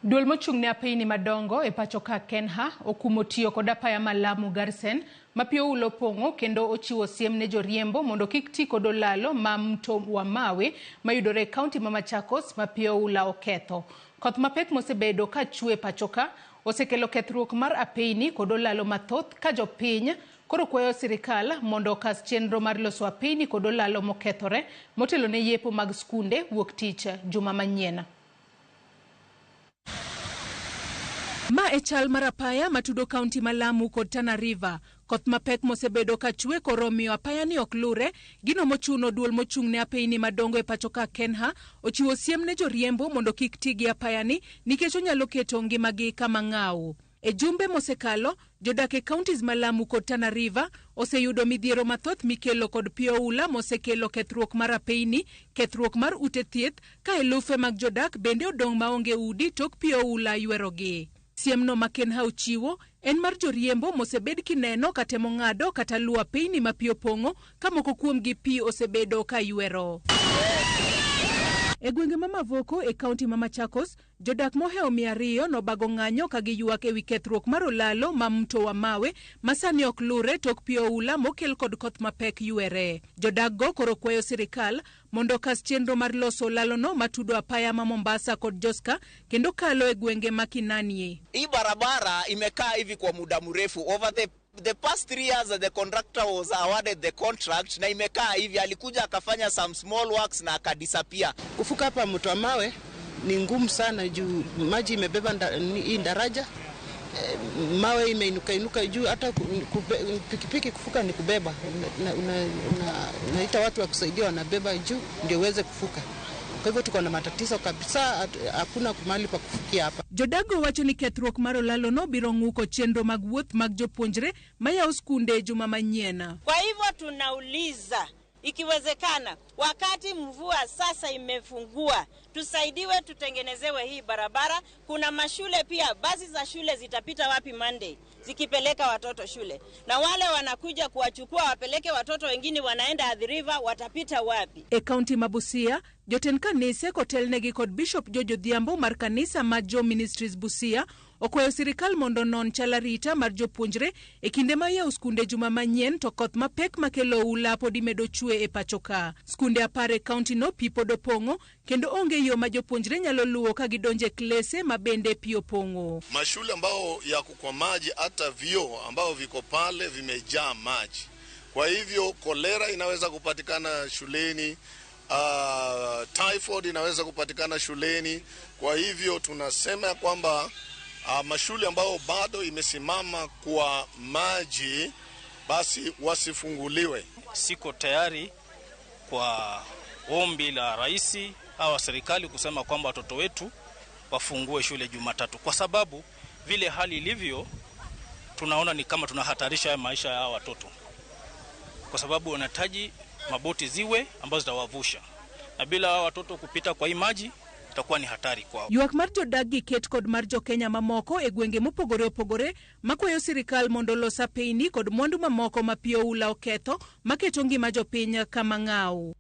Duol mochung' ne apeyni madongo e pacho ka KENHA okumo tiyo kod apaya ma Lamu Garsen ma pi oula opong'o kendo ochiwo siem ne joriembo mondo kik ti kod olalo ma Mto wa Mawe mayudore e kaunti ma Machakos ma pi oula oketho. Koth mapek mosebedo ka chwe e pacho ka osekelo kethruok mar apeyni kod olalo mathoth ka jopiny koro kwayo sirikal mondo okas chenro mar loso apeyni kod olalo mokethore motelo ne yepo mag skunde wuok tich juma manyien. Ma e chal mar apaya matudo kaunti ma Lamu kod Tana River. Koth mapek mosebedo ka chwe koro omiyo apaya ni ok lure, gino mochuno duol mochung' ne apeyni madongo e pacho ka KENHA ochiwo siem ne joriembo mondo kik ti gi apaya ni nikech onyalo keto ngimagi kama ng'aw. E jumbe mosekalo, jodak e counties ma Lamu kod Tana River oseyudo midhiero mathoth mikelo kod pi oula mosekelo kethruok mar apeyni, kethruok mar ute thieth ka elufe mag jodak bende odong' maonge udi tok pi oula ywerogi. Siemno ma KENHA ochiwo en mar joriembo mosebed kineno katemo ng'ado kata luwo apeyni ma pi opong'o ka moko kuomgi pi osebedo ka ywero. E gwenge ma Mavoko e kaunti ma Machakos, Jodak mohewo 200 nobago ng'anyo ka giywak ewi kethruok mar olalo ma Mto wa Mawe ma sani ok lure tok pi oula mokel kod koth mapek ywere. Jodak go koro kwayo sirikal mondo okas chenro mar loso olalono matudo apaya ma Mombasa kod Joska kendo kalo e gwenge ma Kinanie. Hii barabara imekaa hivi kwa muda mrefu over the past 3 years the contractor was awarded the contract na imekaa hivi, alikuja akafanya some small works na akadisappear. Kuvuka hapa Mto wa Mawe ni ngumu sana juu maji imebeba hii daraja e, mawe imeinuka inuka juu, hata pikipiki kuvuka ni kubeba, unaita una, una, watu wa kusaidia wanabeba juu ndio uweze kuvuka. Kwa hivyo tuko na matatizo kabisa, hakuna mahali pa kuvukia hapa. Jodago wacho ni kethruok mar olalono biro ng'uko chenro mag wuoth mag jopuonjre mayawo skunde juma manyien. Kwa hivyo tunauliza ikiwezekana, wakati mvua sasa imefungua, tusaidiwe tutengenezewe hii barabara. Kuna mashule pia, basi za shule zitapita wapi Monday zikipeleka watoto shule, na wale wanakuja kuwachukua wapeleke watoto wengine wanaenda Athi River watapita wapi? E kaunti ma Busia, jotend kanise kotelnegi kod Bishop George Odhiambo mar kanisa ma Jo Ministries Busia okwayo sirikal mondo onon chal arita mar jopuonjre e kinde ma iyawo skunde juma manyien to koth mapek makelo oula pod imedo chwe e pacho ka. Skunde 10 e kaunti no pi pod opong'o kendo onge yo ma jopuonjre nyalo luwo ka gidonjo e klese ma bende pi opong'o. Mashule ambao yako kwa maji, hata vyoo ambao viko pale vimejaa maji. Kwa hivyo kolera inaweza kupatikana shuleni, typhoid inaweza kupatikana shuleni. Kwa hivyo tunasema ya kwamba mashule ambayo bado imesimama kwa maji basi wasifunguliwe. Siko tayari kwa ombi la rais au serikali kusema kwamba watoto wetu wafungue shule Jumatatu, kwa sababu vile hali ilivyo, tunaona ni kama tunahatarisha maisha ya hawa watoto, kwa sababu wanahitaji maboti ziwe ambazo zitawavusha, na bila hawa watoto kupita kwa hii maji itakuwa ni hatari kwao. Ywak mar jodak gi ket kod mar jokenya mamoko e gwenge mopogore opogore makwayo sirikal mondo olos apeyni kod mwandu mamoko ma pi oula oketho maketo ngima jopiny kama ng'aw.